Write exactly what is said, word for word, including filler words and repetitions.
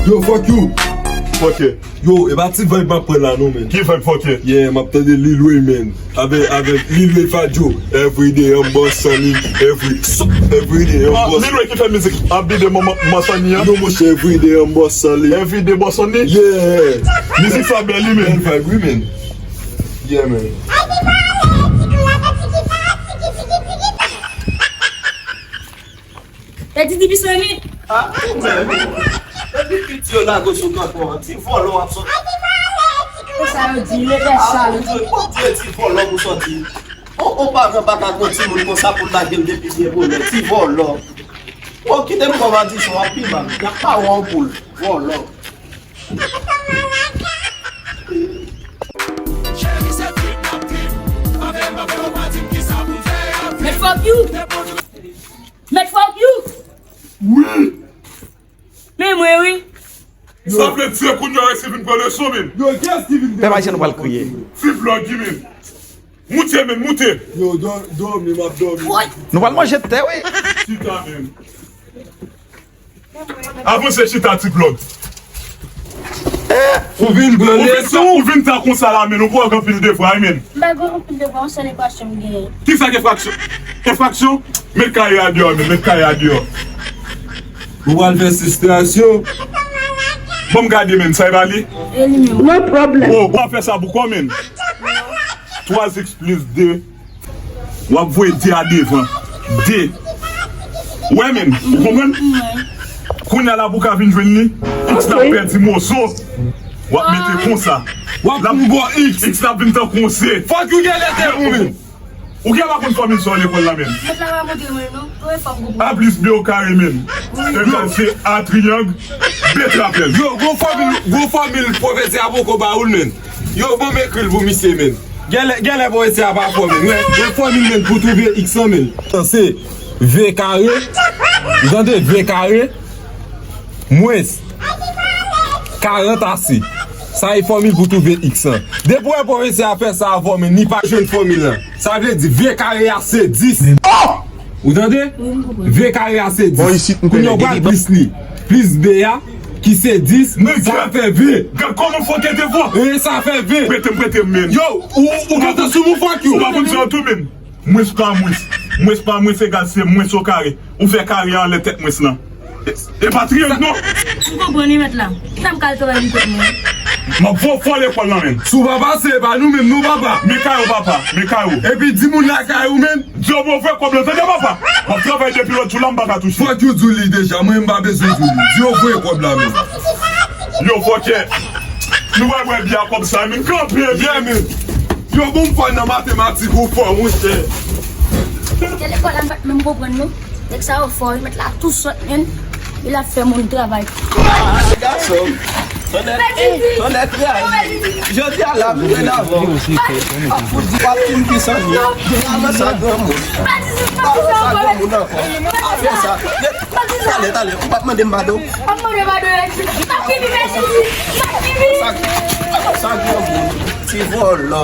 Yo, fuck you. Fuck you. Yo, e pa ti vibe m ap pran la non, men. Ki vibe, fuck you? Yeah, m ap tande Lil Wayne, men. Avèk, avèk Lil Wayne Fadjo. Every day I'm boss on it. Every, every day I'm boss. Lil Wayne ki fè mizik Every day I'm boss on it an? Non, monchè, every day I'm boss on it. Every day boss on it? Yeah. Mizik sa bèl, wi, men. Bèl vibe, wi, men. Yeah, man. E Didi Pisoni. Ah, ou menm. Depi piti yo lage w sou kanton an, ti vòlò w ap sòti. Konsa yo di, lepè sal. Bondye, ti vòlò pou sòti. On, on paran pa ka gen timoun konsa pou l lage l depi byen bonè. Ti vòlò. Bon, kite m kòm adiksyon, w ap pi mal. Y ap pa wè w poul. Vòlò. Mèt fuck you. Mèt fuck you. Wi. Men mwen wi. Sa vle di se kounye a yo resi vin pran leson, men. Yo, kiyès ki vin pran leson? Pèp ayisyen nou pral kriye. Ti blòg, men. Moute, men, moute. Yo, dò-, dòmi, m ap dòmi. Nou pral manje tè, wi. Chita, men. Avanse chita, ti blòg. Ou vin pran leson. Ou vin ta konsa la, men ou pran anpil devwa, men. M pa gen anpil devwa, yon sèl enfraksyon m genyen. Kisa ki enfraksyon? Enfraksyon? Met kay la deyò, men, met kay la deyò. Ou pral fè sistrasyon. Bon, m gade, men, sa e pa li? E li menm. No problem. Oh, w ap fè sa pou kò, men. Twa X plis de. W ap voye de a devan. De. Wè, men, ou konprann? Kounye a la pou w ka vin jwenn li, X la pèdi moso. W ap mete konsa. W ap pou bò X. X la vin tankou yon se. Fòk ou gen lete pou men. Ou gen pa konn fòmil sa lekòl la, men. Mèt la pa montre mwen, non. Premye fwa m konprann. A plis B o kare, men. Egal se A triyang, B trapèz. Yo, gwo fòmil, gwo fòmil pwofesè a poko ba ou l, men. Yo, bon, m ekri l pou misye, men. Genlè, genlè pwofesè a pa fò, men. Wè, wè fòmil, men, pou twouve X lan, men. Sa se V kare. Ou tande? V kare. Mwens karant A C. Sa e fòmil pou twouve X lan. Depi w wè pwofesè a fè sa avè w, men li pa jwenn fòmil lan. Sa vle di V kare a se dis. Oh! Ou tande? Wi, m konprann. V kare a se dis. Bon, isit, m konnen. Kounye a w pral plis li. Plis B a, ki se dis, sa fè V. Gad kòman fòkè te fò. E sa fè V. Prete m, prete m, men. Yo, ou, ou gentan sou mou fòk yo. Ou pa konn sa tou, men. Mwens pa mwens. Mwens pa mwens egal se mwens o kare. Ou fè kare a anlè tèt mwens lan. E, e pa triyang, non. M konprann, wi, mèt la. Kite m ka al travay pou kòb mwen. M ap voye w fò lekòl lan, men. Si w pa pase, e pa nou menm, non, papa. Men kay ou, papa. Men kay ou. Epi di moun lakay ou, men. Di yo voye kòb lan, tande, papa. M ap travay depi lòt jou la, m pa ka touche. Fòk yo di w li deja. Mwen, m pa bezwen di w li. Di yo voye kòb la, men. Yo, fòkè. Nou va bwè byè a kòb sa, men kanpe, byen, men. Yo, bon, m fò nan matematik, ou fò, monchè. Telefòn la, m pa t menm konprann, non. Nèg sa yo fò, yo mèt la tou sòt, men. Li la fè moun travay. Ah, gason. Tonnè, tonnè tray. Jodi a la, m vin avè w. Ap fout di w ap fin pis anvi. Avanse a granmoun. Avanse a granmoun ankò. Avanse a. Talè, talè, ou p ap mande m padon? M ap mande padon, m ap fini, mèsi. M ap fini. Sa, sa granmoun, ti vòlò.